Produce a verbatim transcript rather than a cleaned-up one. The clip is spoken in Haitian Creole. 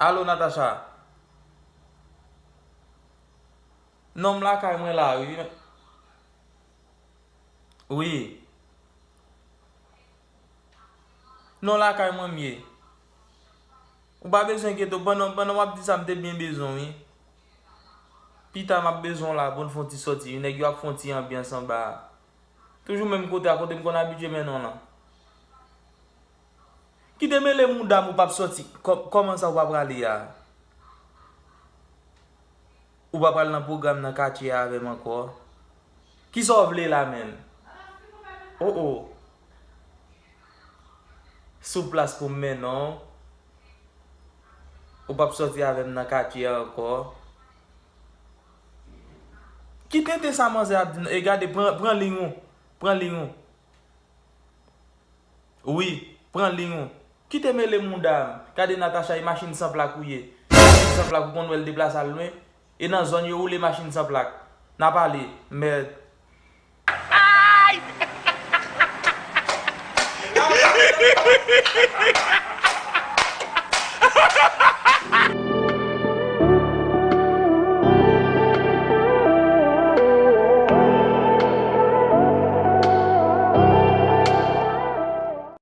Alo, Natacha. Non, m lakay mwen la, wi. Wi. Non, lakay mwen m ye. Ou pa bezwen enkyete w, pandan, pandan w ap di sa, m te byen bezwen w, wi. Pita, m ap bezwen w la pou n fè yon ti sòti, wi. Nèg yo ap fè yon ti anbyans anba a. Toujou menm kote a, kote m konn abitye mennen w lan. Kite mele mouda m, ou p ap sòti. Kò-, kòman sa ou pa prale a? Ou pa pral nan pwogram nan katye a avè m ankò? Kisa w vle la menm? O o. Sou plas pou m mennen w. Ou p ap sòti avè m nan katye a ankò. Ki tenten sa manzè ap di? E gade, pran, pran liy ou. Pran liy ou. Wi, pran liy ou. Kite mele mouda m. Gade Natacha, e machin san plak ou ye. Machin san plak ou konn wè l deplase al lwen. E nan zòn yo woule machin san plak. N a pale, mèd.